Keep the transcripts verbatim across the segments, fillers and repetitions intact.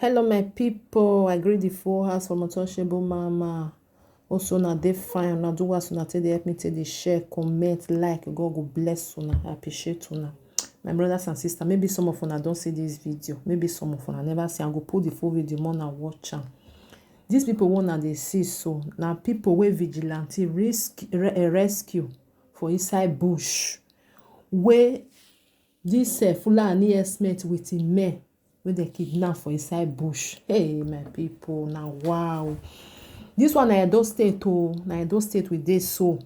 Hello, my people. I greet the full house from Untouchable Mama. Also, now they fine. Now do what una take dey help me take dey share, comment, like. God go bless una. I appreciate una. My brothers and sisters, maybe some of una don't see this video. Maybe some of una never see. I go put the full video more now watch am. These people wanna they see so. Now people wey vigilante risk re, eh, rescue for inside bush. Where this uh, Fulani estimate with him men wey dem kidnap for inside bush. Hey, my people, now wow. This one na Edo State o, na Edo State we dey so.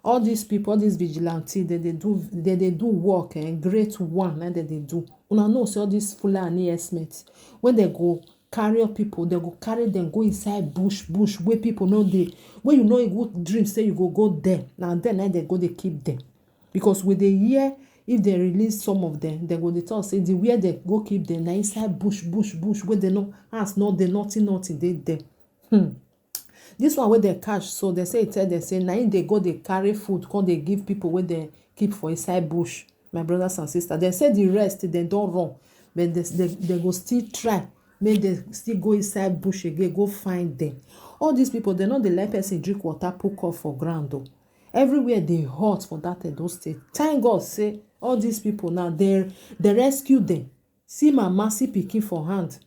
All these people, all these vigilante, they dey do they dey do work, eh, great one na they dey do. Una know say all these Fulani estimate when they go carry up people, they go carry them go inside bush bush where people no dey, where you no even dream say you go go there. Now then, na they go dey keep them. Because we dey hear if they release some of them, they go dey talk say the where they go keep them na inside bush bush bush where they no house no dey nothing nothing dey there. Hmm. This one wey they catch so they say e tell them say na im dey go dey carry food come dey give people wey they keep for inside bush. My brothers and sisters, they say the rest they don run, but they, they, they go still try make they still go inside bush again go find them. All these people they no dey let person drink water put cup for ground o. Everywhere dey hot for that Edo State. Thank God say all these people now they they rescue them. See mama, see pikin for hand.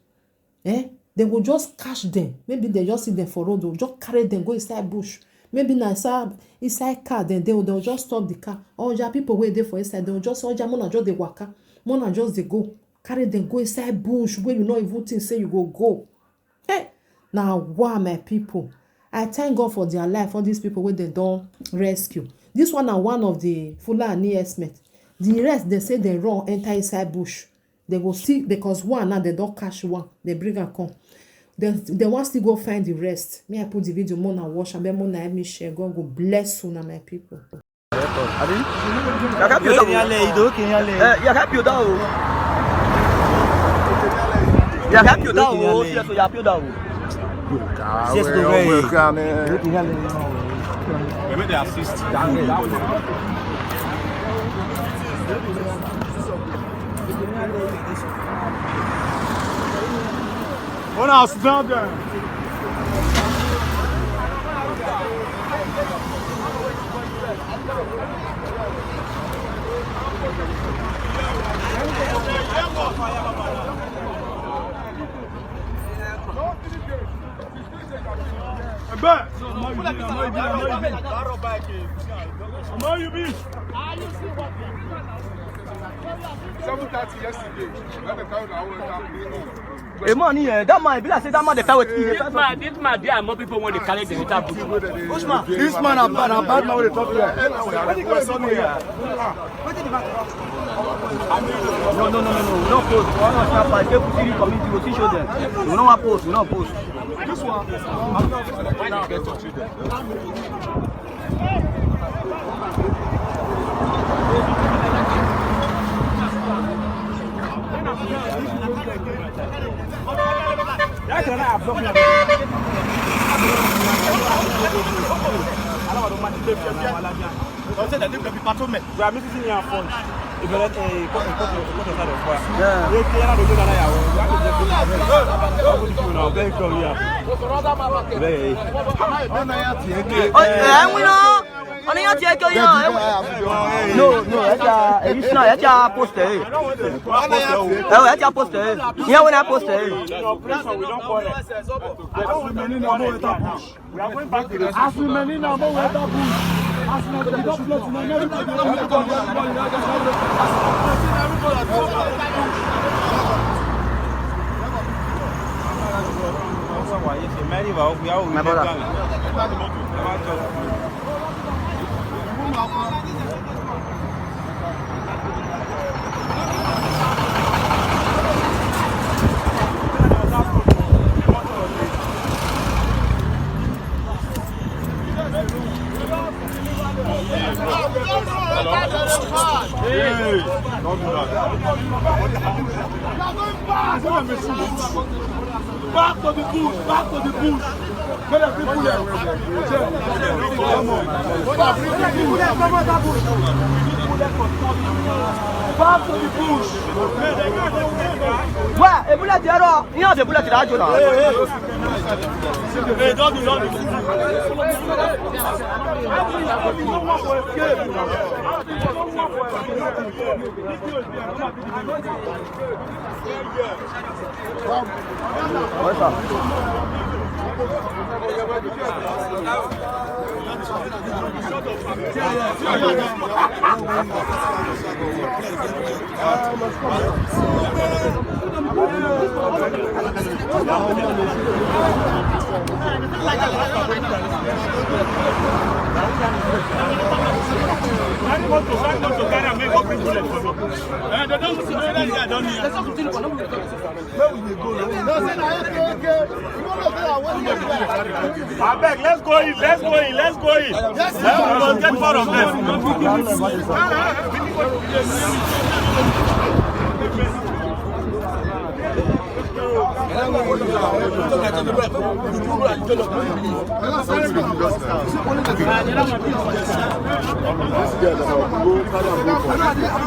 Eh? They go just catch them. Maybe they just see them for road, they'll just carry them go inside bush. Maybe na inside, inside car, then they will they'll just stop the car. Or their people where they for inside, they'll just or their mona just they waka, mona just they go carry them go inside bush where you not even think say you go go. Hey, now wow, my people. I thank God for their life. All these people where they don't rescue. This one are one of the Fulani estimate. The rest they say they run enter inside bush. They go see because one now they don't catch one. They bring and come. They they want still go find the rest. Me I put the video more na watch and then more na help me share. God go bless you now, my people. Abi? Yaka pio da wo. Eh, yaka pio da wo. Yaka pio da wo. Yes, so yaka pio da wo. Yes, go away. Maybe they assist. Una sit down there. Abeg. Seven thirty yesterday. Let them carry their own enter. Hey, man, yeah, that man, be like say that man dey fight with you. This man, this man, there are more people when they carry the litter put. This man, a bad, a bad man wey dey talk here. No, no, no, no, no. We don't post. We don't snap. They put in the community. We still show them. We don't want post. We don't post. This one. Don't say that they be patrol men. We are meeting here for if you let a cut a cut a cut a side of fire. Yeah. They clear out the good and I will. Very clear. Oh, eh, we know. Oni yan ti e ke yan. No, no, e ja, e sna, e ja post e. E o, e ja post e. Yan we na post e. As we many na more water bush. As we many na more water bush. As we many na more water bush. My brother. Hey, don't do that. Back to the bush, back to the bush. Let the people there. Come on. Back to the bush. Back to the bush. Where? A bullet there, oh. You know the bullet that you know. Hey, don't do, don't do. Abeg, let's go in, let's go in, let's go in. Let's go get four of them.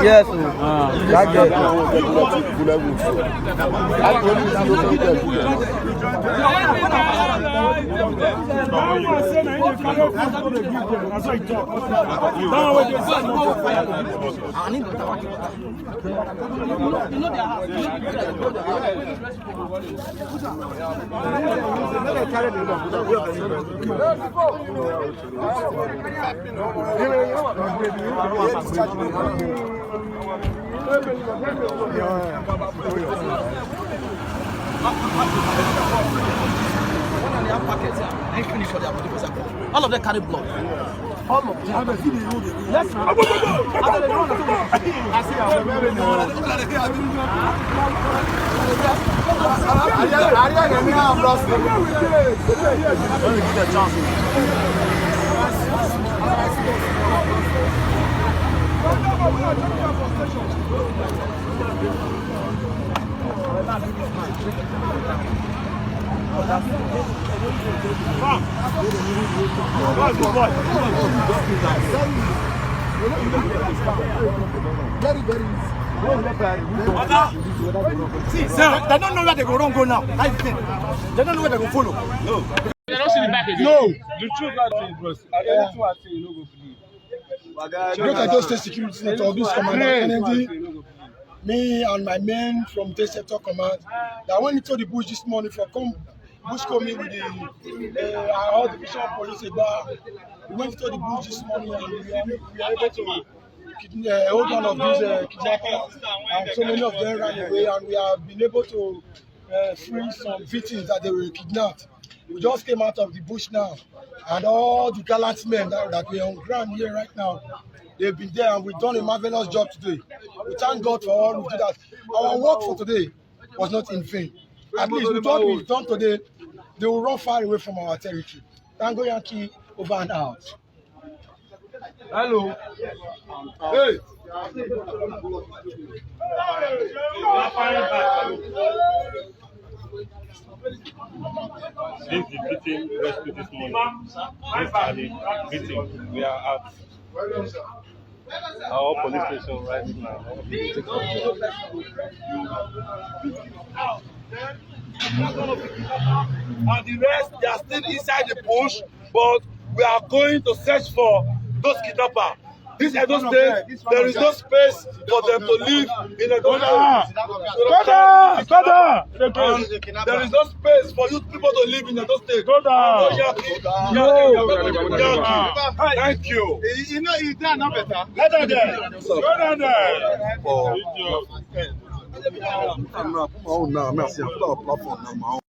Yes, uh, that girl. All of them carry blood. All of them. Yes, sir. Very, very easy. See, they don't know where they go run go now. That's the thing. They don't know where they go follow. No. They don't see the back again. No. The truth I say, bros. I don't know what I say, you no go believe. Look at those state security, not all this commander Kennedy. Me and my men from State Sector Command, that went into the bush this morning for come bush coming with the, uh, our division police. About, we went into the bush this morning and we are, we are able to kidna-, uh, hold one of these, uh, kidnappers, and so many of them ran away, and we have been able to, uh, free some victims that they were kidnapped. We just came out of the bush now, and all the gallant men that, that were on ground here right now, they've been there, and we've done a marvelous job today. We thank God for all who did that. Our work for today was not in vain. At least with what we've done today, they will run far away from our territory. Tango Yankee, over and out. Hello. Hey. This is the victim rescue this morning. These are the victims. We are at our police station right now. And the rest, they are still inside the bush, but we are going to search for those kidnappers. This Edo State, there is no space for them to live in Edo State. Go down! Go down! And there is no space for you people to live in Edo State. Go down! Thank you. You know, is that not better? Go down there. Go down there. Put my own now. Me, I see, I put our platform now, my own.